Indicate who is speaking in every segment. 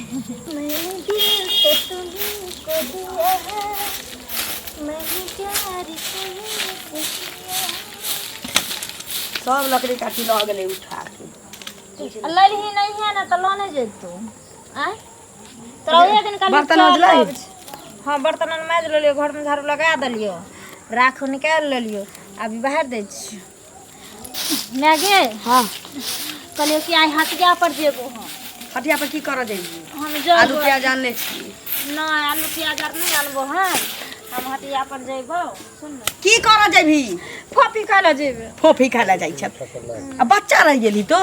Speaker 1: मैंने दिल तो तुम्ही को दिया है, मैंने प्यार तुम्ही से किया है।
Speaker 2: सब लकड़ी काठी लऽ गेलै उठा के।
Speaker 1: लड़ही नहीं है ना तऽ लऽ नहि जैतौ। आँय, तोरा ओहे दिन कहलियौ।
Speaker 2: बर्तन
Speaker 1: चल
Speaker 2: मजलै?
Speaker 1: तब। हाँ, बर्तन आर माजि लेलियौ, घरमे झाड़ू लगा देलियौ, राख निकालि लेलियौ, अभी बाहर दै छियौ। माय गे।
Speaker 2: हाँ।
Speaker 1: कहलियौ कि आइ हटिया पर जेबो हम।
Speaker 2: हटिया पर की करऽ जइबी?
Speaker 1: हम
Speaker 2: आलू
Speaker 1: जेबो।
Speaker 2: प्याज आनले छी?
Speaker 1: नहि, आलू प्याज आर नहि आनबो। हम हटिया पर जेबो, सुन ने।
Speaker 2: की करऽ जइबी?
Speaker 1: कॉफी खाय लए जेबै।
Speaker 2: फोफी खाय लए जाइ छै आ बच्चा रहि गेली तो।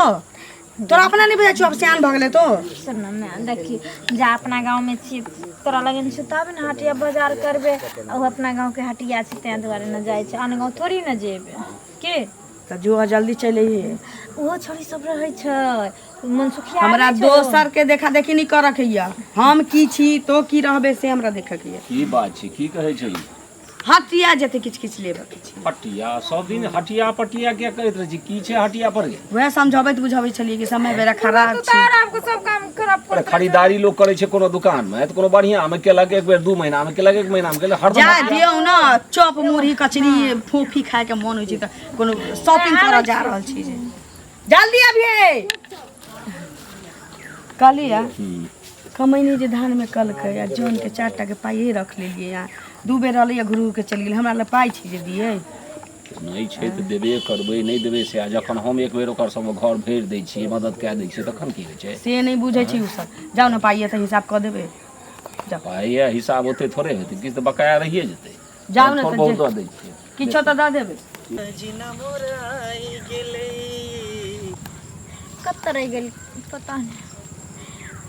Speaker 2: तोरा अपना नहि बुझाइ छौ? आब सियान भऽ गेलै तो।
Speaker 1: सुन ने माय, देखी, जा अपना गाँवमे छी, तोरा लगन छौ तब ने हटिया बाजार करबै। आ ओ अपना गाँवके हटिया छै, ताहि दुआरे ने जाइ छै, आन गाँव थोड़ी ने जेबै के।
Speaker 2: तऽ जो, जल्दी चलि अइहे।
Speaker 1: ओहो छोरी सब रहै छै, मनसुखिया
Speaker 2: हमरा
Speaker 1: नहि छौ?
Speaker 2: दोसर के देखा देखी नहि करऽ के यऽ। हम की छी, तो की रहबे, से हमरा देखऽ के यऽ।
Speaker 3: की बात छै? की कहै छै ई?
Speaker 2: हटिया जेतै, किछु किछु लेबऽ के छै।
Speaker 3: हटिया? सब दिन हटिया पटिया किया करैत रहै छी? की छै हटिया पर गे?
Speaker 2: वएह समझबैत बुझबै छलियै कि समय बेरा खराब छै।
Speaker 1: आपको सब काम खराब।
Speaker 3: अरे, खरीदारी लोग करै छै कोनो दुकान मे तऽ कोनो बढ़िया मे केलक, एक बेर 2 महीना मे केलक, एक महीना मे केलक, हरदम
Speaker 2: जा
Speaker 3: हटिया-
Speaker 2: दियौ ने, चॉप मुरही कचरी फोफी खाय के मन होइ छै तऽ कोनो शॉपिंग करऽ जा रहल छी जे जल्दी अभिये कहलियै। कमैनी जे धानमे कलकै आ जनके 4 टाके पाइए रख लेलियै। आ दू बेर रहलैए, घुर के चलि गेलै। हमरा लग पाइ छै जे दियै?
Speaker 3: नहि छै तऽ देबे करबै, नहि देबै से? आ जखन हम एक बेर ओकर सब घर भरि दै छियै, मदद कए दै छियै, तखन की होइ छै?
Speaker 2: से नहि बुझै छै ओसभ। जाउ ने, पाइ तऽ हिसाब कऽ देबै, जाउ।
Speaker 3: पाइ हिसाब ओते थोड़े हेतै, किछु तऽ बकाया रहिए जेतै।
Speaker 2: जाउ ने।
Speaker 3: थोड़
Speaker 2: तऽ
Speaker 3: बहुत
Speaker 2: जे
Speaker 3: दऽ दै छियै।
Speaker 2: किछो तऽ दऽ देबै।
Speaker 1: कतऽ रहि गेल पता नहि।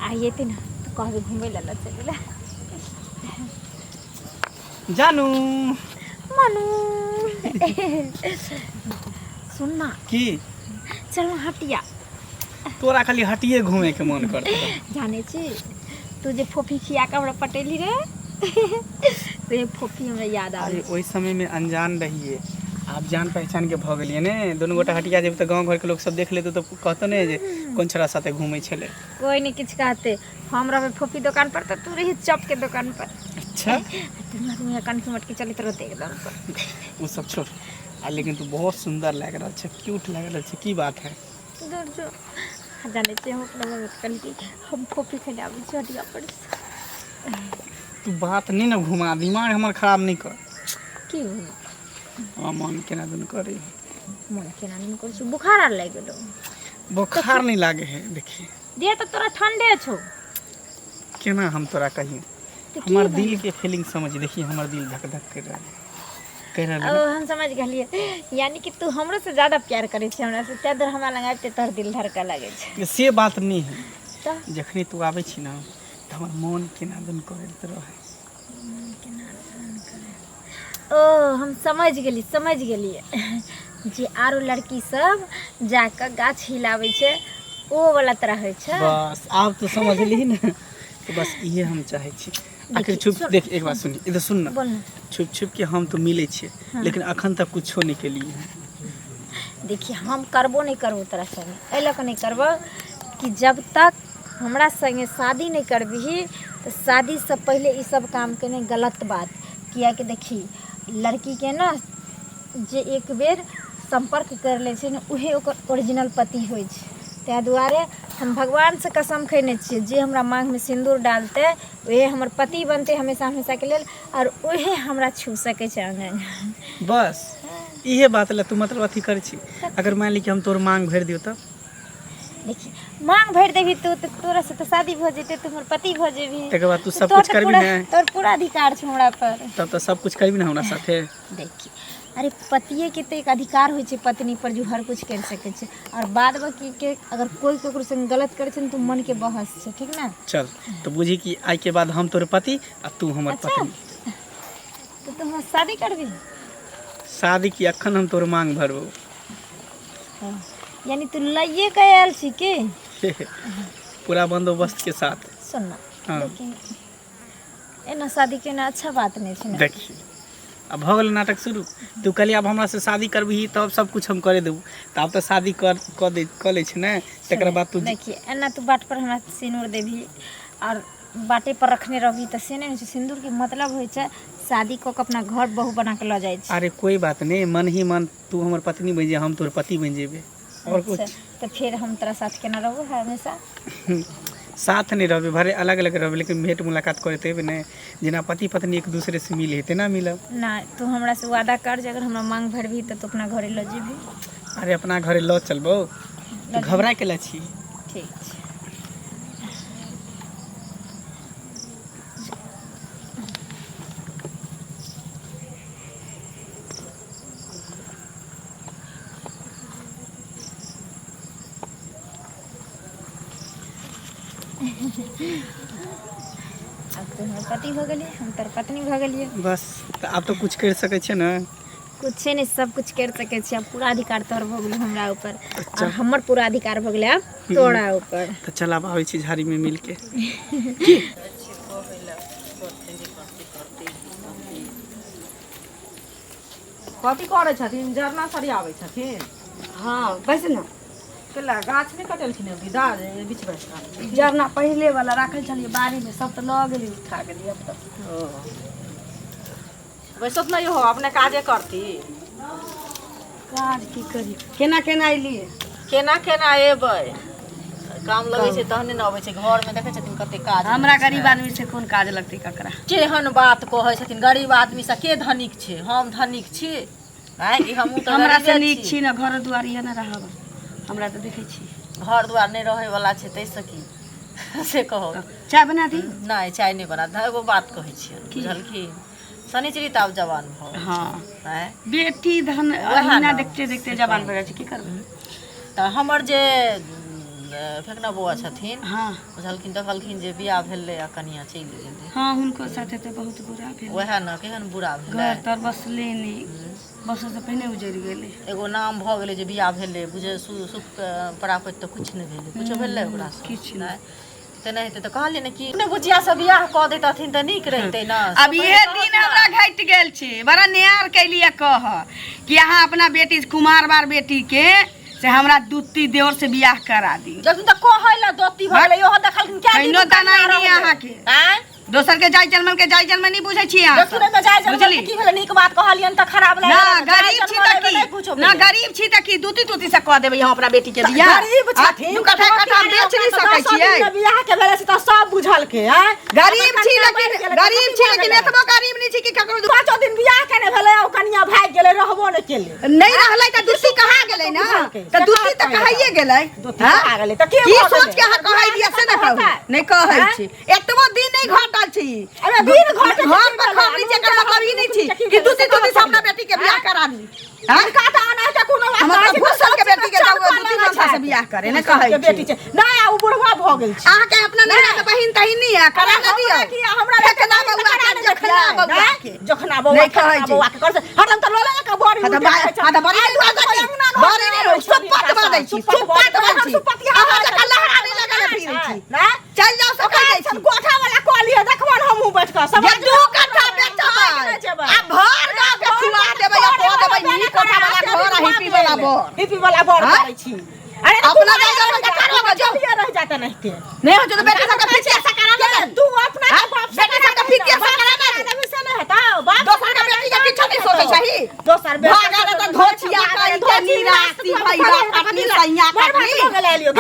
Speaker 1: आइ एतै ने तऽ कहबै घुमै लए लऽ चलै लए।
Speaker 4: जानू।
Speaker 1: मनु, सुन ना।
Speaker 4: की?
Speaker 1: चल हटिया।
Speaker 4: तोरा खाली हटिए घूमे के मन करतौ।
Speaker 1: जानै छी, तू जे फोफी खिया कऽ हमरा पटेली रे, से फोफी हमरा याद आबै।
Speaker 4: अरे, ओहि समय में अनजान रहिए, आब जान पहचान के भऽ गेलियै ने। दुनू गोटा हटिया जेबै तऽ गाँव घरके लोक सब देख लेतौ तऽ कहतौ ने जे कोन छोरा साथे घूमै छलै।
Speaker 1: कोई नहीं किछु कहते। हम रहबै फोफी दोकान पर तऽ तू रही चॉप के दोकान पर।
Speaker 4: अच्छा।
Speaker 1: दुनू आदमी कनखी मटकी चलैत रहतै एकदम से।
Speaker 4: ओ सब छोड़ आ, लेकिन तू बहुत सुंदर लागि रहल छै, क्यूट लागि रहल छै, की बात है?
Speaker 1: दूर जो। जानै छियै, हम अपना मम्मी के कहली कि हम फोफी खेले आबै छी हटिया पर से।
Speaker 4: तू बात नहि ने घुमा, दिमाग हमर खराब नहि कर।
Speaker 1: की घुमा?
Speaker 4: हमरा मन केना दुन करै।
Speaker 1: मन केना नहीं करै छै? बुखार आर लागि गेलो?
Speaker 4: बोखार नहि लागे है, देखी।
Speaker 1: देह तऽ तोरा ठंडे छौ।
Speaker 4: केना हम तोरा कहियो?
Speaker 1: तऽ की
Speaker 4: हमर
Speaker 1: भेल?
Speaker 4: दिल के फीलिंग समझ। देखी, हमर दिल धक धक कर रहल है, कहि रहल है।
Speaker 1: ओ, हम समझ गेलियै, यानी कि तू हमरो से ज्यादा प्यार करै छै हमरा से, ताहि दुआरे हमरा लग आबिते तोहर दिल धड़कऽ लगै छै।
Speaker 4: ने। से बात नहि है।
Speaker 1: तऽ?
Speaker 4: जखनी तू आबै छी ने तऽ हमर मोन केना दुन करैत रहै।
Speaker 1: ओ, हम समझ गेली, समझ गेलियै। जे आरो लड़की सब जाकऽ गाछ हिलाबै छै, ओ वाला तरह होइ छै।
Speaker 4: बस, आब तू समझली ने, तऽ बस इहे हम चाहै छी। आखिर
Speaker 1: देखी,
Speaker 4: छुप
Speaker 1: सुन।
Speaker 4: देख, एक बात सुनी, इधर सुन ने।
Speaker 1: बोल ने।
Speaker 4: छुप छुप के हम तो मिलै छियै, लेकिन अखन तक कुछो नहि केलियै हँ।
Speaker 1: देखिए, हम करबो नहि करबो तोरा संगे, एहि लऽ कऽ नहि करबो कि जब तक हमरा संगे शादी नहि करबिही, तऽ शादीसँ पहिले ई सब काम केनाइ गलत बात। किएकि देखी, लड़कीके ने जे एक बेर सम्पर्क करि लै छै ने, उहे ओकर ओरिजिनल पति होइ छै। ताहि दुआरे हम भगवानसँ कसम खयने छियै, जे हमरा माँगमे सिन्दूर डालतै, उहे हमर पति बनतै हमेशा हमेशाके लेल, आओर उहे हमरा छू सकै छै अङ्ग अङ्ग।
Speaker 4: बस इहे बात लए तू मतलब अथी करै छी? अगर मान ली कि हम तोर मांग भरि दियौ तऽ?
Speaker 1: देखी, मांग भरि देबही तू तऽ तोरा से तऽ शादी भऽ जेतै, तू हमर पति भऽ जेबही।
Speaker 4: तकर बाद तू
Speaker 1: तऽ
Speaker 4: सब
Speaker 1: तोहर
Speaker 4: कुछ
Speaker 1: तऽ
Speaker 4: करबी
Speaker 1: पूरा
Speaker 4: ने?
Speaker 1: तोहर पूरा अधिकार छौ हमरा पर।
Speaker 4: तब तऽ सब कुछ करबी ने हमरा साथे?
Speaker 1: देखी, अरे पतिएके तऽ एक अधिकार होइ छै पत्नी पर, जो हर कुछ करि सकै छै, आओर बाद बाकीके अगर कोइ ककरो संग गलत करै छै ने, तऽ मनके बहस छै, ठीक ने?
Speaker 4: चल तऽ बुझी कि आइके बाद हम तोर पति आ तू हमर पत्नी।
Speaker 1: तऽ तू हमरा शादी करबी?
Speaker 4: शादी की, अखन हम तोर मांग भरबो।
Speaker 1: हाँ। यानी तू लइए के आयल छी की?
Speaker 4: पूरा बंदोबस्त के साथ।
Speaker 1: सुन ना।
Speaker 4: हाँ।
Speaker 1: लेकिन एना शादी केना अच्छा बात नहि छै ने।
Speaker 4: देखी, अब भऽ गेल नाटक शुरू। तू कहली आब हमरा से शादी करबही तब सब कुछ हम करे देबू, तऽ आब तऽ शादी कर कऽ दे, कऽ लै छै ने, तकर बाद तू
Speaker 1: देखिए, एना तू बाट पर हमरा सिनूर देबही, आओर बाटे पर रखने रहबही तऽ से नहि होइ छै। सिन्दूरके मतलब होइ छै शादी कऽ के अपना घर बहु बना के लऽ जाइ छै।
Speaker 4: अरे कोई बात नहीं, मन ही मन तू हमर पत्नी बनि जा, हम तोहर पति बनि जेबै। आओर
Speaker 1: अच्छा
Speaker 4: कुछ?
Speaker 1: तऽ फेर हम तोरा साथ केना रहबो हमेशा?
Speaker 4: साथ नहीं रहबै, भले अलग अलग रहबै, लेकिन भेंट मुलाकात करैत हेबै ने, जेना पति पत्नी एक दूसरे से मिले तेना मिलब।
Speaker 1: नहि, तू हमरा से वादा कर जे अगर हमरा मांग भरबही तऽ तू अपना घरे लऽ जेबही।
Speaker 4: अरे अपना घरे लऽ चलबौ, तू घबरा के ला छी।
Speaker 1: ठीक छै। आब तू हमर पति भऽ गेलियै, हम तोहर पत्नी भऽ गेलियै।
Speaker 4: बस तऽ आब तऽ कुछ करि सकै छियै ने?
Speaker 1: कुछे नहि, सब कुछ करि सकै छी। आब पूरा अधिकार तोहर भऽ गेलौ हमरा ऊपर आओर हमर पूरा अधिकार भऽ गेलै आब तोरा ऊपर।
Speaker 4: तऽ चल आब आबै छी झाड़ीमे मिलके।
Speaker 5: कथी करै छथिन? जरना सरियाबै छथिन?
Speaker 2: हाँ, बैस ने।
Speaker 5: केला गाछ नहि कटेलखिन हँ विदा बीच बैस कऽ?
Speaker 2: जरना पहिले वाला राखल छलियै बाड़ी में, सब तऽ लऽ गेली, उठा गेली अब तऽ।
Speaker 5: बैसत नहि हो, अपने काजे करती।
Speaker 2: काज की करी? केना केना एलियै?
Speaker 5: केना केना एबै, काम लगै छै तहने ने अबै छै। घरमे देखै छथिन कते काज।
Speaker 2: हमरा गरीब आदमी से कोन काज लगतै ककरा?
Speaker 5: केहन बात कहै छथिन गरीब आदमी से? के धनिक छै? हम धनिक छी आँय कि हमहूँ तऽ
Speaker 2: हमरा से
Speaker 5: गरीबे
Speaker 2: नीक छी ने, घर दुआर इएह ने रहब। हमरा तऽ देखै छी
Speaker 5: घर दुआर नहि रहै वाला छै, ताहिसँ की से कहू?
Speaker 2: चाय बना दी?
Speaker 5: नहि, चाय नहि बना। एगो बात कहै छियनि, बुझलखिन? शनिचरी तऽ आब जवान भऽ गेल।
Speaker 2: हाँ।
Speaker 5: आँय
Speaker 2: बेटी धन
Speaker 5: वएह
Speaker 2: अहिना
Speaker 5: ने।
Speaker 2: देखते देखते जवान भऽ जाइ छै, की करबै?
Speaker 5: तऽ हमर जे फेकना बौआ छथिन,
Speaker 2: हाँ,
Speaker 5: बुझलखिन, देखलखिन जे बियाह भेलै आ कनिया चलि गेलै।
Speaker 2: हाँ, हुनको साथे तऽ बहुत बुरा भेलै।
Speaker 5: वएह ने, केहन बुरा भेलै।
Speaker 2: घर तर बसले नहि, बससँ पहिने उजड़ि गेलै।
Speaker 5: एगो नाम भऽ गेलै जे बियाह भेलै, बुझे सुख परापति तऽ किछु नहि भेलै, किछो भेलै ओकरासँ?
Speaker 2: किछु
Speaker 5: नहि। तेनाहिते तऽ कहलियै ने कि अपने बुचिया सब बियाह कऽ दैतथिन तऽ नीक रहितै ने।
Speaker 2: अब इहे दिन हमरा घटि गेल छै। बड़ा नेयार कैलिए कह कि अहाँ अपना बेटी, कुमार बार बेटी के से हमरा दूती देवर से बियाह करा दी।
Speaker 5: जखन तऽ कहै लए दोती भऽ गेलै, इहो देखलखिन कए दिन
Speaker 2: कहिनो
Speaker 5: कनिया
Speaker 2: दाना नहि
Speaker 5: रहलै।
Speaker 2: अहाँके।
Speaker 5: आँय?
Speaker 2: दोसर के जाय जन्मल के जाय जन्मल नहीं बुझै छी अहाँ।
Speaker 5: देखू ने, जाय जन्मल
Speaker 2: बुझली?
Speaker 5: के की भेलै? नीक बात कहलियनि तऽ खराब
Speaker 2: ना
Speaker 5: लागि
Speaker 2: गरीब छी तऽ की, ना गरीब छी तऽ की, दूती तूती से कह देबै हम अपना बेटी के बियाह।
Speaker 5: गरीब छथिन
Speaker 2: दू कट्ठा कट्ठा हम बेच नहीं सकै छियै।
Speaker 5: बियाह के भेलै से तऽ सब बुझलकै। आँय?
Speaker 2: गरीब छी लेकिन, गरीब छी लेकिन एतबो गरीब नहीं छी कि ककरो
Speaker 5: पाँचो दिन बियाह के नहि भेलै, ओ कनिया भागि गेलै, रहबो नहि केलै।
Speaker 2: नहीं रहलै तऽ दूती कहा गेलै ना? तऽ दूती तऽ कहाइए गेलै।
Speaker 5: दूती कहा गेलै तऽ के
Speaker 2: की
Speaker 5: भऽ
Speaker 2: सोच
Speaker 5: गेलै?
Speaker 2: के अहाँ कहै दियै से ने कहू। नहि कहै छी, एतबो दिन नहीं घटल छी।
Speaker 5: अरे दिन घटल
Speaker 2: घर पर खबरी छै, एकर मतलब ई नहीं छी कि दूती तूती से अपना बेटी के बियाह करा दी। हाँ?
Speaker 5: हुनका तऽ एनाहिते कोनो बात
Speaker 2: हमर
Speaker 5: कहै
Speaker 2: तऽ
Speaker 5: छै,
Speaker 2: भूसल के बेटी के
Speaker 5: चल
Speaker 2: जाऊ दूती मनसा से बियाह करे ने कहै
Speaker 5: के बेटी
Speaker 2: छी।
Speaker 5: छै नहि, आ ओ बुढ़वा भऽ गेल छै।
Speaker 2: अहाँके अपना नैहरा के बहिन तहिन नहीं है, करा ना दियौ।
Speaker 5: हमरा की, हमरा
Speaker 2: फेकना बौआ के, जखना बौआ के।
Speaker 5: जखना बौआ,
Speaker 2: नहि कहै
Speaker 5: फेकना
Speaker 2: छी।
Speaker 5: बौआ के कर हरदम तऽ लोले के बड़ी
Speaker 2: हाँ तऽ
Speaker 5: उठै छै।
Speaker 2: हाँ तऽ बड़ी
Speaker 5: आइ
Speaker 2: नहीं
Speaker 5: दुआरे
Speaker 2: बाजै छी।
Speaker 5: अंगना घर
Speaker 2: बड़ी
Speaker 5: मे
Speaker 2: नहीं,
Speaker 5: रहै छै,
Speaker 2: सुप्पत बाजै छी,
Speaker 5: सुप्पत
Speaker 2: सुप्पत बाजै छी।
Speaker 5: सुप्पत
Speaker 2: अहाँ जकाँ लहरा नहि लगेने फिरै छी।
Speaker 5: नहि
Speaker 2: चलि जाउ से कहि दै छी।
Speaker 5: कोठा वाला कऽ लिअ, देखबन हमहूँ बैठ कऽ
Speaker 2: जे दू कट्ठा बेचबै आ भर गाँव के खुआ देबै आ कऽ देबै नीक कोठा वाला घर आ हिप्पी वाला बर।
Speaker 5: हिप्पी वाला बर
Speaker 2: हाँ?
Speaker 5: करै छी। अरे तऽ
Speaker 2: अपना
Speaker 5: कुमार
Speaker 2: जाय
Speaker 5: रहि
Speaker 2: जन्म के
Speaker 5: जाता,
Speaker 2: करब जाउ।
Speaker 5: जल्दिए रहि जाता नहिते।
Speaker 2: नहि होइ छै तऽ बेटी सबके फितिया से करा ने।
Speaker 5: तू अपना
Speaker 2: हाँ?
Speaker 5: के बाप से
Speaker 2: बेटी सबके फितिया से करा ने।
Speaker 5: देबही से नहि हेतौ। बाप
Speaker 2: दोसर के बेटी के किछो नहि सोचै छही।
Speaker 5: दोसर बेटी
Speaker 2: भऽ गेल तऽ धोछिया कहि के निराशी भैया कटनी सैया कटनी।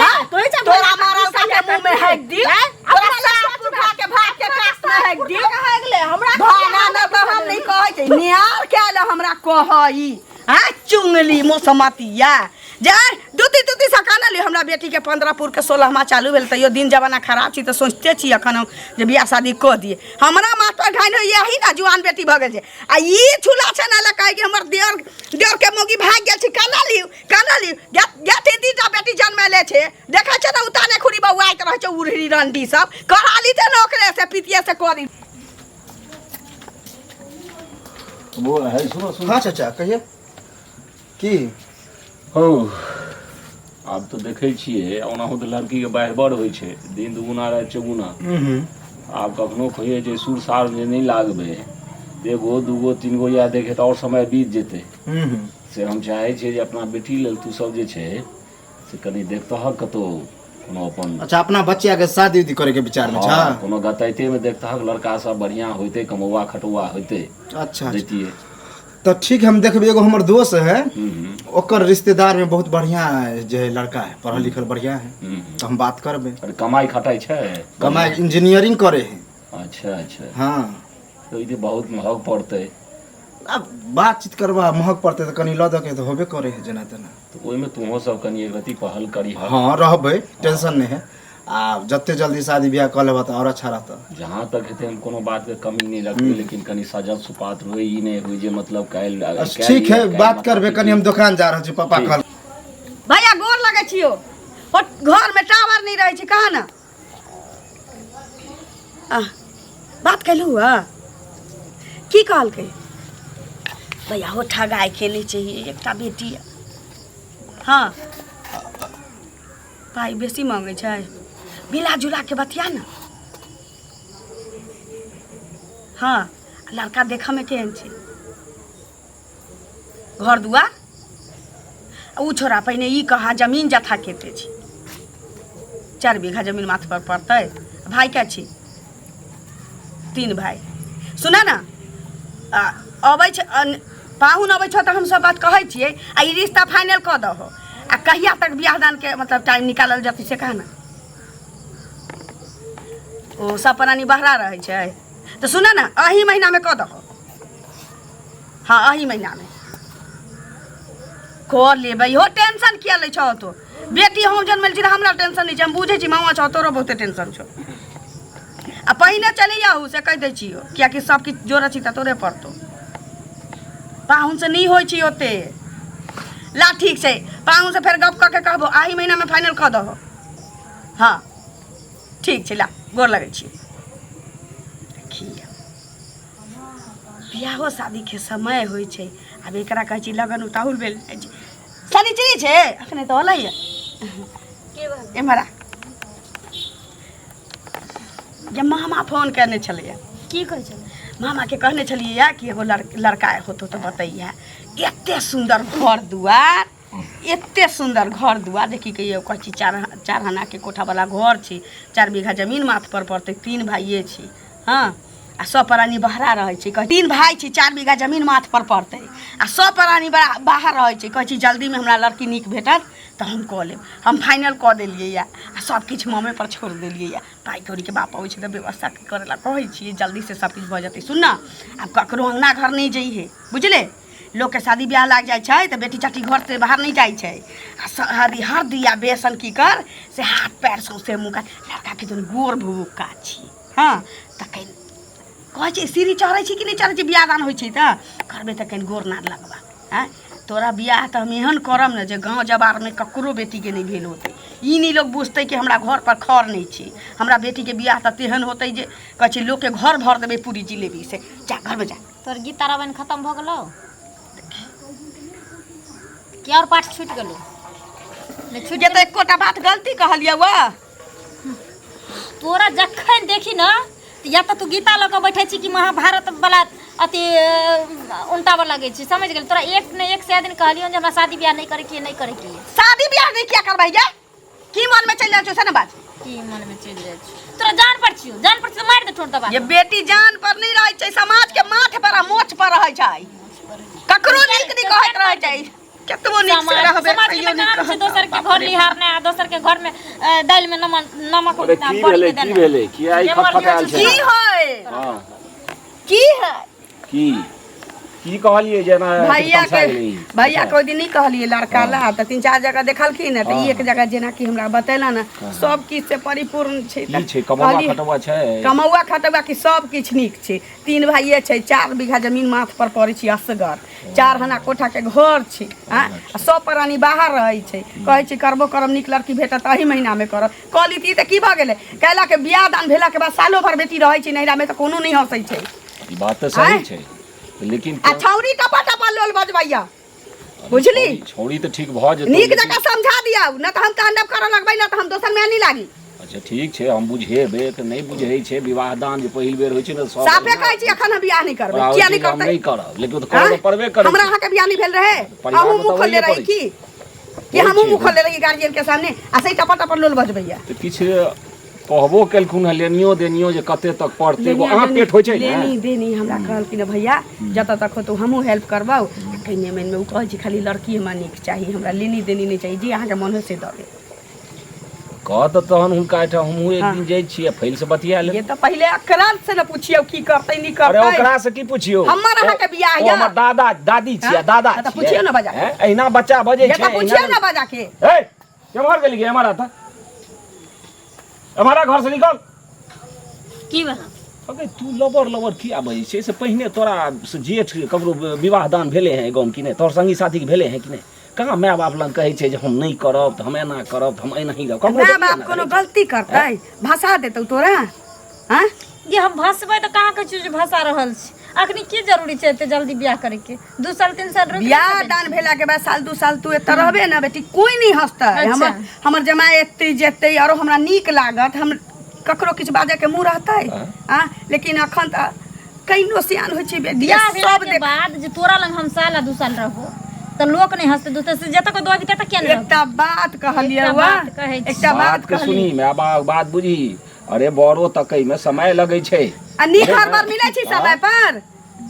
Speaker 2: हाँ? तोरा मारल के मुँह में हेक दी, तोरा सास उठा के भात के कास में हेक दी। भाना न तऽ हम नहीं कहै छी। नियार के आयल हमरा कहई आ चुंगली मोसमतिया जे दूती तूती से काना ली हमरा बेटी के। 15 पुर के 16मा चालू भेल, तैयो दिन जमाना खराब छी तऽ सोचिते छी अखन हम जे बियाह शादी कऽ दिए। हमरा माथ पर घाइन होइए यही ने, जुआन बेटी भऽ गेल छै आ ई छुला छै ने कहै कि हमर देवर, देवर के मौगी भागि गेल छै। काना लिउ, काना लिउ। गेथिन तीनटा बेटी जनमैले छै, देखै छै ने उताने खुरी बौआइत रहै छै उड़ही रंडी सब। करा लीते ने ओकरे से, पितिये से करी।
Speaker 3: वो है, सुनो सुनो।
Speaker 6: हाँ चाचा, कहिए की?
Speaker 3: हौ, आब तऽ देखै छियै ओनाहु तऽ लड़कीके बाढ़ि बड़ होइ छै, दिन दुगुना राति चौगुना। आब कखनो कहियै जे सुर सार जे नहि लागबै, एगो दूगो तीन गो इएह देखे तऽ आओर समय बीत जेतै। से हम चाहै छियै जे अपना बेटी लेल तू सब जे छै से कनि देखतहक कतहु। कोनो अपन।
Speaker 6: अच्छा, अपना बच्चा के शादी उदी करे के विचार में
Speaker 3: हाँ,
Speaker 6: छा?
Speaker 3: कोनो गतैते में देखतहक लड़का सब बढ़िया होइते, कमौआ खटौआ होइते।
Speaker 6: अच्छा अच्छा।
Speaker 3: दैतियै
Speaker 6: तो ठीक, हम देखबै। एगो हमर दोस्त है,
Speaker 3: हम्म
Speaker 6: ओकर रिश्तेदार में बहुत बढ़िया जे है लड़का है, पढ़ल लिखल बढ़िया है।
Speaker 3: हम्म
Speaker 6: तो हम बात करबै।
Speaker 3: अरे कमाइ खटाइ छै?
Speaker 6: कमाई, इंजीनियरिंग करे है।
Speaker 3: अच्छा अच्छा।
Speaker 6: हाँ।
Speaker 3: तऽ ई तऽ बहुत महग पड़तै।
Speaker 6: अब बातचीत करबा, महग पड़तै तऽ कनि लऽ दऽ के तऽ होबे करे है जेना तेना।
Speaker 3: तऽ ओहिमे तोहो सब कनि एक रति पहल करीह।
Speaker 6: हाँ, रहबै, टेंशन नहीं है। आ जते जल्दी शादी ब्याह कऽ लेबह तऽ आओर अच्छा रहतऽ।
Speaker 3: जहाँ तक हेतै हम कोनो बातके कमी नहि रखबै, लेकिन कनि सजल सुपात्र होइ, ई नहि होइ जे मतलब काल्हि
Speaker 6: अच्छा, ठीक है, बात करबै। कनि हम दोकान जा रहल छी, पापा
Speaker 3: ठीक।
Speaker 6: कहल।
Speaker 2: भैया, गोर लगै छियौ। ओ घरमे टावर नहि रहै छै, कहा ने आह, बात केलहुँ हँ? की कहलकै भैया? हो, ठगाय के नहि चाहिए, एकटा बेटी यऽ। हँ, पाइ बेसी मांगै छै, मिला जुला के बतिया ने। हँ, लड़का देखऽमे केहन छै? घर दुआर ओ छोड़ा, पहिने ई कहा, जमीन जथा कते छै? 4 बीघा जमीन माथ पर पड़तै। भाय क्या छी? तीन भाय। सुना ने, अबै छै पाहुन अबै छौ तऽ हम सब बात कहै छियै आ ई रिश्ता फाइनल कऽ दहो। आ कहिया तक बियाह दानके मतलब टाइम निकालल जेतै से कह ने। ओ सब प्राणी बहरा रहै छै तऽ सुन ने, एही महीनामे कऽ दहो। हँ, एही महीनामे कऽ लेबै। हो, टेंशन किया लै छौ तो? बेटी हम जनमल छी तऽ हमरा टेंशन नहि छै। हम बुझै छी, मामा छौ, तोरो बहुते टेंशन छौ। आ पहिने चलि आहू से कहि दै छियौ, कियाकि सब किछु जोड़ै छी तऽ तोरे पड़तौ। पाहुनसँ नहि होइ छै ओते। ला, ठीक छै, पाहुनसँ फेर गप कऽ के कहबो। एही महीनामे फाइनल कऽ दहो। हँ, ठीक छै, ला, गोर लगै छी। देखिए, बियाहो शादीके समय होइ छै। आब एकरा कहै छी लगन उताहुल भेल जाइ छै। शनिचरी छै, अखने तऽ होलैए। एम्हर आ जे मामा फोन केने छलैए।
Speaker 1: की कहै छलै?
Speaker 2: मामाके कहने छलियै कि एगो लड़का होतो तऽ बतैहे। एते सुन्दर घर दुआर, एते सुन्दर घर दुआर, जे की कहियै। कहै छी 4 4 आनाके कोठावला घर छै, 4 बीघा जमीन माथ पर पड़तै, तीन भाइये छी। हँ, आ सब प्राणी बहरा रहै छै। कहै तीन भाइ छी, 4 बीघा जमीन माथ पर पड़तै आ सब प्राणी बाहर रहै छै। कहै छी जल्दीमे हमरा लड़की नीक भेटत तऽ हम कऽ लेब। हम फाइनल कऽ देलियै यऽ आ सब किछु ममे पर छोड़ि देलियै यऽ। पाइ कौड़ीके बाप अबै छै तऽ व्यवस्था करै लए कहै छियै, जल्दीसँ सब किछु भऽ जेतै। सुन ने, आब ककरो अङ्गना घर नहि जइहे, बुझले? लोकके शादी बियाह लागि जाइ छै तऽ बेटी चाटी घरसँ बाहर नहि जाइ छै। आ हरदी हरदी आ बेसन की कर से हाथ पैर सौंसे मुँह का। लड़काके तऽ गोर भुभुक्का छी। हँ, तऽ कनि कहै छै सीढ़ी चढ़ै छी कि नहि चढ़ै छी? बियाह दान होइ छै तऽ करबै तऽ कनि गोर नार लगबा। आँय, तोरा बियाह तऽ हम एहन करब ने जे गाँव जवारमे ककरो बेटीके नहि भेल होतै। ई नहि लोक बुझतै कि हमरा घर पर खर नहि छै। हमरा बेटीके बियाह तऽ तेहन होतै जे कहै छै लोकके घर भर देबै पूरी जिलेबी से। जा, घरमे जा।
Speaker 1: तोहर गीता रामायण खतम भऽ गेलौ कि आओर पाठ छूटि गेलौ? नहि छूटि?
Speaker 2: जे तऽ एकोटा बात गलती कहलियै वा?
Speaker 1: तोरा जखन देखी ने तऽ या तऽ तू गीता लऽ कऽ बैठै छी कि महाभारत वाला अथी उल्टाबऽ लगै छी। समझ गेल? तोरा एक ने एक सए दिन कहलियौ जे हमरा शादी बियाह नहि करैके नहि करैके।
Speaker 2: शादी बियाह नहि किया करबै गे? की मन में चलि जाइ छौ से ने बाज।
Speaker 1: की मन में चलि जाइ छौ? तोरा जान पर छियौ, जान पर छियौ तऽ मारि दे ठोर दबा।
Speaker 2: ये बेटी जान पर नहि रहै छै, समाज के माथ पर आ मोछ पर रहै छै। ककरो नीक नहि कहैत रहै छै, कतबो नीक से रहबै
Speaker 1: समाज के
Speaker 2: तैयो
Speaker 1: तऽ
Speaker 2: नीक
Speaker 1: काम छै
Speaker 2: कहत।
Speaker 1: दोसर के घर निहारनाइ आ दोसर के घर में दालि में नमक नमक
Speaker 3: अरे की
Speaker 1: बड़ी
Speaker 3: भेलै?
Speaker 1: के
Speaker 3: की
Speaker 1: देनाइ।
Speaker 3: भेलै? किया ई
Speaker 1: जे मर्जी
Speaker 3: खटखटायल
Speaker 1: होइ
Speaker 3: छै?
Speaker 1: छै।
Speaker 2: की है?
Speaker 3: हँ।
Speaker 2: की है?
Speaker 3: की की कहलियै जेना?
Speaker 2: भैया के भैया के ओहि दिन नहि कहलियै लड़का ला तऽ तीन चारि जगह देखलखिन तऽ एक जगह जेनाकि हमरा बतेला ने, सब किछु से परिपूर्ण छै।
Speaker 3: की
Speaker 2: तऽ
Speaker 3: छै? कमौआ
Speaker 2: कहलियै-
Speaker 3: खटौआ छै?
Speaker 2: कमौआ खटौआ की, सब किछु नीक छै। तीन भाइये छै, 4 बीघा जमीन माथ पर पड़ै छै, असगर 4 आना कोठाके घर छै। आँय, आ सब प्राणी बाहर रहै छै। कहै छै करबो करब, नीक लड़की भेटत एही महीनामे करब। कऽ लीती तऽ की भऽ गेलै? कैला के बियाह दान भेलाके बाद सालो भर बेटी रहै छै नैहरामे तऽ कोनो नहि हँसै छै।
Speaker 3: ई बात तऽ सही छै, लेकिन
Speaker 2: आ छौरी टपा टपा लोल बजबैया, बुझली?
Speaker 3: छौड़ी तऽ ठीक भऽ जेतौ।
Speaker 2: नीक
Speaker 3: लेकिन-
Speaker 2: जकाँ समझा दियौ, न तऽ हम तांडव करऽ लगबै, न तऽ हम दोसर में नहीं लागी।
Speaker 3: अच्छा, ठीक छै, हम बुझेबै। तऽ नहि बुझै छै, विवाह दान जे पहिल बेर होइ छै ने, सब
Speaker 2: साफे कहै छी, एखन हम बियाह नहि करबै।
Speaker 3: ओकरा होइ
Speaker 2: किया
Speaker 3: छै
Speaker 2: नहि
Speaker 3: जे हम
Speaker 2: करतै?
Speaker 3: नहि करब, लेकिन ओ तऽ करऽ तऽ पड़बे करै
Speaker 2: हमरा
Speaker 3: छै।
Speaker 2: अहाँके बियाह नहि भेल रहे?
Speaker 3: परिवारमे
Speaker 2: अहूँ
Speaker 3: तऽ
Speaker 2: मुँह खोलने
Speaker 3: होइए
Speaker 2: रही
Speaker 3: पड़ै
Speaker 2: की? कि हमहूँ मुँह खोलने रही गार्जियन के सामने आ से टपर टपर लोल बजबैया।
Speaker 3: तऽ किछु कहबो केलखुन हँ, लेनियो देनियो जे कते तक पड़तै, एगो आँख पेट होइ छै ने।
Speaker 2: लेनी देनी हमरा कहलखिन हँ, भैया जतऽ तक होतौ हमहूँ हेल्प करबौ। आ कहिने मनमे ओ कहै छै खाली लड़की हमरा नीक चाही, हमरा लेनी देनी नहि चाही, जे अहाँके मन होइ से दऽ देब।
Speaker 3: कह तऽ तहन हुनका एहिठाम हमहूँ एक दिन जाइ छियै, फैल से बतिया लेब।
Speaker 2: ये तऽ पहिले अकरा से ने पुछियौ की करतै नहि
Speaker 3: अरे
Speaker 2: करतै।
Speaker 3: ओकरा से की पुछियौ?
Speaker 2: हमर अहाँके बियाह
Speaker 3: ओ
Speaker 2: यऽ।
Speaker 3: हमर दादा दादी छियै,
Speaker 2: हाँ?
Speaker 3: दादा
Speaker 2: हाँ, तऽ
Speaker 3: छियै।
Speaker 2: पुछियौ ने बजा।
Speaker 3: हैं? एहिना बच्चा बजै
Speaker 2: ये
Speaker 3: छै,
Speaker 2: तऽ पुछियौ
Speaker 3: एहिना
Speaker 2: ने बजा के।
Speaker 3: ए केम्हर गेलियै? हमारा तऽ हमारा घर से निकल।
Speaker 1: की भेल?
Speaker 3: अगे तू लबर लबर किया बजै छै? से पहिने तोरा से जेठ ककरो विवाह दान भेलै हैं गाँव कि नहि? तोहर संगी साथीके भेलै हैं कि नहि? कहाँ माय बाप लग कहै छै जे हम नहि करब तऽ हम एना करब तऽ हम एनाही रहब? ककरो
Speaker 2: माय
Speaker 3: देखियै
Speaker 2: बाप
Speaker 3: ने
Speaker 2: कोनो
Speaker 3: कहै छै।
Speaker 2: गलती करतै भाषा देतौ तोरा? हाँ
Speaker 1: जे हम भसबै तऽ कहाँ कहै छियै जे भसा रहल छी। अखनी की जरूरी छै एते जल्दी बियाह करैके? 2 साल 3 साल रुकि
Speaker 2: बियाह
Speaker 1: सकै
Speaker 2: दान भेला के बाद साल 2 साल तू एतऽ रहबे ने बेटी, कोई नहीं हंसतै।
Speaker 1: अच्छा।
Speaker 2: हमर हमर जमाय एतै जेतै आरो हमरा नीक लागत, हम ककरो किछु बाजै के मुँह रहतै? आ लेकिन अखन तऽ कहिनो सियान होइ छै बेटी,
Speaker 1: बियाह भेला
Speaker 2: सब
Speaker 1: के
Speaker 2: देख
Speaker 1: बाद जे तोरा लग हम साल आ 2 साल रहबो तऽ लोक नहि हंसतै दोसर से, जतऽ को दबी ततऽ किया नहि रहबो?
Speaker 2: एकटा बात कहलियै
Speaker 1: एकटा
Speaker 2: वा
Speaker 1: बात कहै छी।
Speaker 2: एकटा बात
Speaker 3: बात के
Speaker 2: कहलियै।
Speaker 3: सुनी माय बाप, बात बुझी। अरे बड़ो तकै में समय लगै छै।
Speaker 2: आ नीक हर बार मिलै छै समय पर।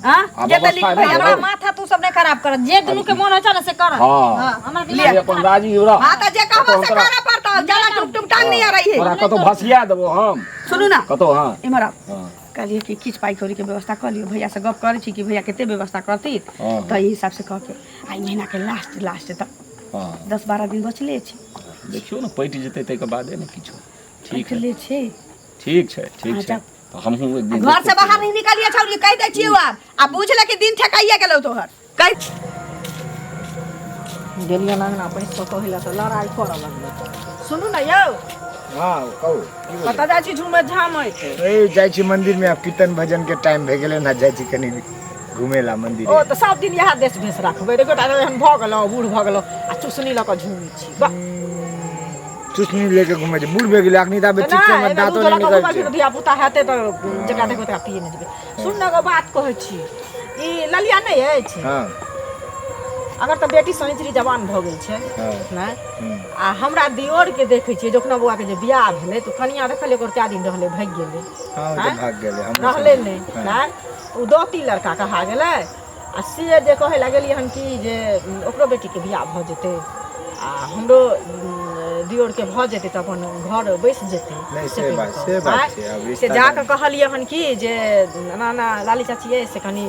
Speaker 2: हाँ
Speaker 3: आ
Speaker 2: जे तऽ
Speaker 3: व्यवस्था
Speaker 2: नीक
Speaker 3: नहि
Speaker 2: भैया
Speaker 1: हमरा माथा तू सब नहि खराब कर, जे दुनू के मन होइ छै ने से कर।
Speaker 3: हाँ।
Speaker 1: हाँ, हमरा
Speaker 3: से
Speaker 1: दिमाग
Speaker 3: अपन राजी रह।
Speaker 2: हाँ तऽ जे कहबो
Speaker 3: कतौ
Speaker 2: से
Speaker 3: तोरा-
Speaker 2: करऽ पड़तौ, ज्यादा टुक टुक टांग नहीं आ रही है।
Speaker 3: तोरा कतौ भसिया देबो हम।
Speaker 2: सुनू ना।
Speaker 3: कतौ? हाँ
Speaker 2: इम्हर आउ।
Speaker 3: हाँ।
Speaker 2: कहलियै कि किछु पाइ कौड़ीके व्यवस्था कऽ लियौ, भैयासँ गप करै छी कि भैया कते व्यवस्था करती।
Speaker 3: हाँ।
Speaker 2: तऽ एहि हिसाबसँ कऽ के आ ई महीनाके लास्ट लास्ट तक
Speaker 3: हाँ
Speaker 2: 10-12 दिन बचले छै।
Speaker 3: देखियौ ने, पटि जेतै ताहिके बादे ने किछो। ठीक है।
Speaker 2: बचले छै।
Speaker 3: ठीक छै, ठीक
Speaker 2: हाँ,
Speaker 3: छै।
Speaker 2: जाउ।
Speaker 3: तऽ हमहूँ एक दिन
Speaker 2: घर से
Speaker 3: देखै
Speaker 2: बाहर
Speaker 3: छियै।
Speaker 2: नहीं निकलिए छौड़ी, कहि दै छियौ आब। आ बुझ ले कि दिन ठेकाइए गेलौ तोहर। कहि
Speaker 5: गेलियै अंगना पैस कऽ कहै लए तऽ लड़ाइ करऽ लगलै। सुनू ने यौ।
Speaker 7: हाँ कहू, की बोलै?
Speaker 5: कतऽ जाइ छी झूमैत झामैत?
Speaker 7: ए जाइ छी मंदिर में, आब कीर्तन भजन के टाइम भए गेलै ने, जाइ छी कनि घूमे ला मंदिर।
Speaker 5: ओ तऽ सब दिन इएह देश भेष राखबै? एकोटा एहन भऽ गेलहुँ, बूढ़ भऽ गेलहुँ आ चुसनी लऽ कऽ झूमै छी, वाह।
Speaker 7: चुसनी लेके घूमे छी? बूढ़ भए गेलै अखनी तऽ
Speaker 5: तऽ
Speaker 7: ठीक छै,
Speaker 5: नहि
Speaker 7: हमर
Speaker 5: एहिमे
Speaker 7: दाँतो
Speaker 5: दूध
Speaker 7: नहि
Speaker 5: लऽ कऽ
Speaker 7: निकल
Speaker 5: घुमै छी
Speaker 7: छै।
Speaker 5: तऽ धिया पुता हेतै तऽ जकरा देखबै तकरा पिए नहि देबै। सुन ने, एगो बात कहै छी, ई ललिया नहि अछि?
Speaker 7: हाँ।
Speaker 5: अगर तऽ बेटी सनिचरी जवान भऽ गेल छै।
Speaker 7: हाँ।
Speaker 5: नहि
Speaker 7: हम्म।
Speaker 5: आ हमरा दियोरके देखै छियै, जखना बौआके जे बियाह भेलै तऽ कनिया देखलियै ओकर कए दिन रहलै, भागि गेलै।
Speaker 7: हाँ, ओ तऽ
Speaker 5: आँय?
Speaker 7: भाग गेलै, हमरो
Speaker 5: रहलै
Speaker 7: संगे।
Speaker 5: नहि।
Speaker 7: हाँ।
Speaker 5: नहि ओ दौती लड़का कहा गेलै आ से जे कहै लए गेलियै हन कि जे ओकरो बेटीके बियाह भऽ जेतै आ हमरो दियोरके भऽ जेतै तऽ अपन घर बैस जेतै।
Speaker 7: नहि,
Speaker 5: से
Speaker 7: से
Speaker 5: कहि
Speaker 7: बात
Speaker 5: कऽ।
Speaker 7: से बात
Speaker 5: आँय?
Speaker 7: छै। आब
Speaker 5: से
Speaker 7: रिश्ता
Speaker 5: जा कऽ कहलियै हन कि जे एना एना लाली चाची अइ, से कनि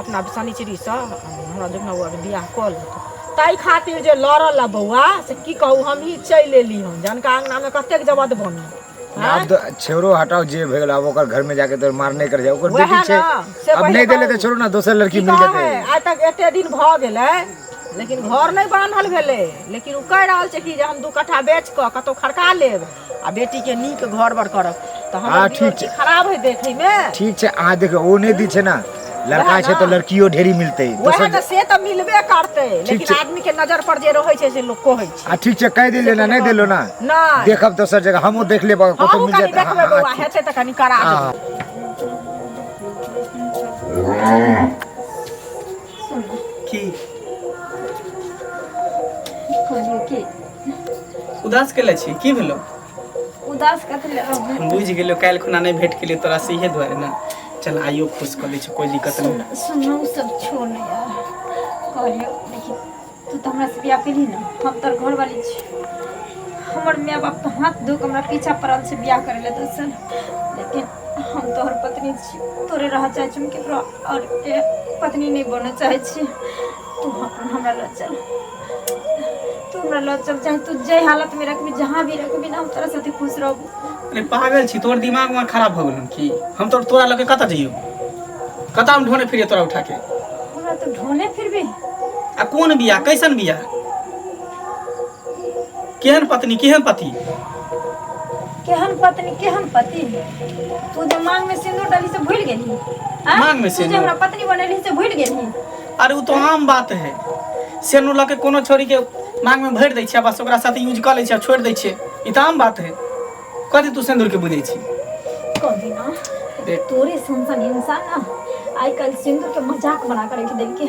Speaker 5: अपना शनिचरीसँ हमरा जखना बौआके बियाह कऽ लेत, ताहि खातिर जे लड़ल आ बौआ से की कहू, हमही चलि एली हन जानका अङ्गनामे कतेक जबद बनी।
Speaker 7: आब तऽ छोड़ो, हटाओ जे भए गेल। आब ओकर घर में जाके तो मार नहीं कर जाए, ओकर
Speaker 5: वएह
Speaker 7: बेटी छै।
Speaker 5: ने, से
Speaker 7: अब
Speaker 5: पहिले
Speaker 7: नहीं देले
Speaker 5: कहू।
Speaker 7: तऽ छोड़ो ना, दोसर लड़की
Speaker 5: की
Speaker 7: मिल
Speaker 5: कहै,
Speaker 7: जेतै।
Speaker 5: आइ तक एते दिन भऽ गेलै लेकिन घर नहि बान्हल भेलै, लेकिन ओ कहि रहल छै कि जे हम 2 कट्ठा बेच कऽ कतहु खड़का लेब आ बेटीके नीक घर बर करब। तऽ हमर
Speaker 7: हाँ,
Speaker 5: दियोर
Speaker 7: ठीक
Speaker 5: की
Speaker 7: छै।
Speaker 5: खराब है देखैमे?
Speaker 7: ठीक छै, अहाँ देखियौ, ओ नहि दै छै ने, लड़का
Speaker 5: वएह
Speaker 7: छै तऽ
Speaker 5: ने।
Speaker 7: लड़कियो ढेरी मिलतै
Speaker 5: वएह
Speaker 7: दोसर।
Speaker 5: ने, से तऽ मिलबे करतै, लेकिन
Speaker 7: छै।
Speaker 5: आदमी के नजर पर जे रहै छै से लोक कहै छै।
Speaker 7: आ ठीक छै, कहि देलियै ने, नहि देलो ना।
Speaker 5: नहि।
Speaker 7: देखब दोसर जगह, हमहूँ देख लेब अगर कतहु
Speaker 5: हमहूँ
Speaker 7: मिल
Speaker 5: कनि
Speaker 7: जेतै।
Speaker 5: देखबै
Speaker 7: हाँ,
Speaker 5: बौआ,
Speaker 7: हाँ,
Speaker 5: हेतै तऽ कनि करा
Speaker 7: हाँ।
Speaker 5: देबै।
Speaker 4: की?
Speaker 1: कहलियौ की
Speaker 4: उदास केले छी? की भेलो?
Speaker 1: उदास कथी ले रहबै?
Speaker 4: हम बुझि गेलियो, काल्हि खुना नहि भेट केलियो तोरा से इहे दुआरे ने। चल, आइयो खुश कऽ दै छी, कोई दिक्कत नहीं।
Speaker 1: सुन सुन, उ सब छोड़ ने यार। कहलियौ देखी, तू तऽ हमरा से बियाह केलही ने, हम तोहर घरवाली छी। हमर माय बाप तऽ हाथ धो कऽ हमरा पीछा पड़ल छै बियाह करै लए दोसर, लेकिन हम तोहर पत्नी छी, तोरे रह चाहै छी, हम केकरो आओर के पत्नी नहि बनऽ चाहै छी। तू अपन हमरा लऽ चल, तू हमरा लऽ चल, चाहे तू जाहि हालत में रखबी, जहाँ भी रखबी ना, हम तोरा साथे खुश रहबू।
Speaker 4: अरे पागल छी? तोहर दिमाग वहाँ खराब भऽ गेल की? हम तो तोरा लऽ के कतऽ जइयो? कतऽ हम ढोने फिरियो तोरा उठा के?
Speaker 1: हमरा तो ढोने फिरबी?
Speaker 4: आ कोन बियाह, कैसन बियाह, केहन पत्नी, केहन पति?
Speaker 1: केहन पत्नी केहन पति? तू जे मांग में सिंदूर डाली से भूल गेली? आँय?
Speaker 4: मांग में
Speaker 1: तू जे
Speaker 4: सिंदूर?
Speaker 1: हमरा पत्नी बनेली से भूल गेली?
Speaker 4: अरे ओ तो आम बात है, सेनू लऽ के कोनो छोरी के मांग में भरि दै छै, बस ओकरा साथ यूज कऽ लै छै आ छोड़ि दै छै। ई तऽ आम बात है। कथी तू सिंदूर के बुझै छी?
Speaker 1: कभी ना
Speaker 4: देख।
Speaker 1: तोरे सन सन इंसान ना आइ काल्हि सिंदूर के मजाक बना कर रख देलके।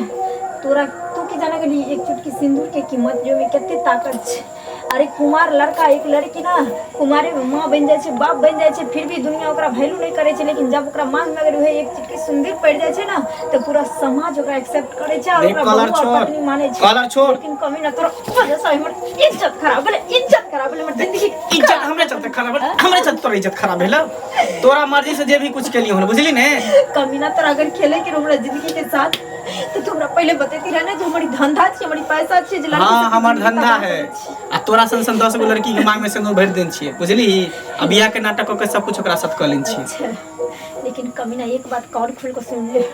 Speaker 1: तोरा तू की जाना गेली एक चुटकी सिंदूर के कीमत जो में कते ताकत छै। अरे कुमार लड़का एक लड़की ना कुमारे में माँ बन जाइ छै, बाप बन जाइ छै, फिर भी दुनिया ओकरा वैल्यू नहीं करे छै। लेकिन जब ओकरा मांग में अगर उहे एक चुटकी सिंदूर पड़ जाइ छै ना तो पूरा समाज ओकरा एक्सेप्ट करे छै और
Speaker 4: देख,
Speaker 1: ओकरा
Speaker 4: कॉलर
Speaker 1: बहू और
Speaker 4: छोड़,
Speaker 1: पत्नी माने छै।
Speaker 4: कॉलर छोड़।
Speaker 1: लेकिन कमी ना तोरा वजह से हमर इज्जत खराब भेलै, इज्जत खराब भेलै, हमर जिंदगी
Speaker 4: इज्जत हमरे चलते खराब भेल, हमरे चलते तोरा इज्जत खराब भेल। तोरा मर्जी से जे भी कुछ केलियो हन, बुझली ने?
Speaker 1: कमीना तोरा अगर खेले के हमरा जिंदगी के साथ तो तू हमरा पहले बतेती रहे ना जो हमारी धंधा छी, हमारी पैसा छी, जे लड़की
Speaker 4: हाँ
Speaker 1: सबके
Speaker 4: हमर
Speaker 1: जिंदगी
Speaker 4: धंधा
Speaker 1: तबाह
Speaker 4: है
Speaker 1: करै छी।
Speaker 4: आ तोरा सन सन 10 गो लड़की के मांग में सिंदूर भरि देन छियै, बुझली? आ बियाह के नाटक कऽ के सब कुछ ओकरा साथ कऽ लेन छियै।
Speaker 1: अच्छा, लेकिन कमीना एक बात कान खोल के सुन ले,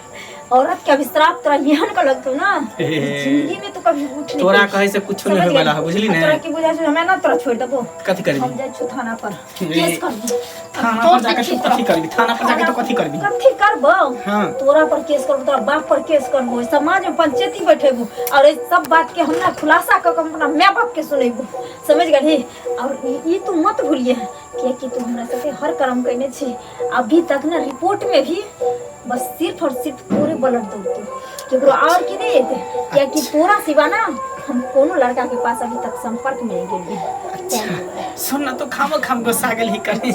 Speaker 1: औरत के अभिश्राप तोरा एहन का लगतो ना
Speaker 4: हे।
Speaker 1: जिंदगी में तो कभी उठ नहीं
Speaker 4: तोरा
Speaker 1: पइबही।
Speaker 4: कहै से कुछो नहीं
Speaker 1: समझ
Speaker 4: होय वाला
Speaker 1: गेली?
Speaker 4: है, बुझली
Speaker 1: आ
Speaker 4: ने?
Speaker 1: तोरा की बुझाइ छौ हमे ना तोरा छोड़ देबो?
Speaker 4: कथी करबी?
Speaker 1: हम जाइ छौ थाना पर,
Speaker 4: ए,
Speaker 1: केस करबो।
Speaker 4: थाना पर जाके तू कथी करबी? थाना पर जाके तू कथी करबी?
Speaker 1: कथी करबो?
Speaker 4: हाँ।
Speaker 1: तोरा पर केस करबो, तोरा बाप पर केस करबो, समाज में पंचायती बैठेबो और ई सब बात के हम ना खुलासा क के हम अपना माय बाप के सुनेबो, समझ गेलही? और ई तू मत भूलिए कियाकि तू हमरा साथे हर कर्म कयने छी अभी तक ना, रिपोर्ट में भी बस सिर्फ और सिर्फ तोरे ब्लड दौड़तो, केकरो और की नहीं एते, कियाकि तोरा सिवा ना हम कोनो लड़का के पास अभी तक संपर्क में नहीं गेलिए।
Speaker 4: अच्छा सुन ना, तो खामो खाम गुस्सा गेल ही करी,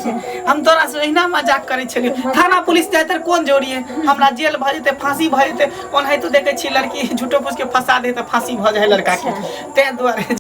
Speaker 4: हम तोरा से एहिना मजाक करै छलियै। थाना पुलिस जाय तर कोन जोड़ी है? हमरा जेल भऽ जेतै, फांसी भऽ जेतै। ओनाहितो देखै छी लड़की झूठो फूस के फंसा दे तऽ फांसी भऽ जाइ लड़का के, ताहि दुआरे।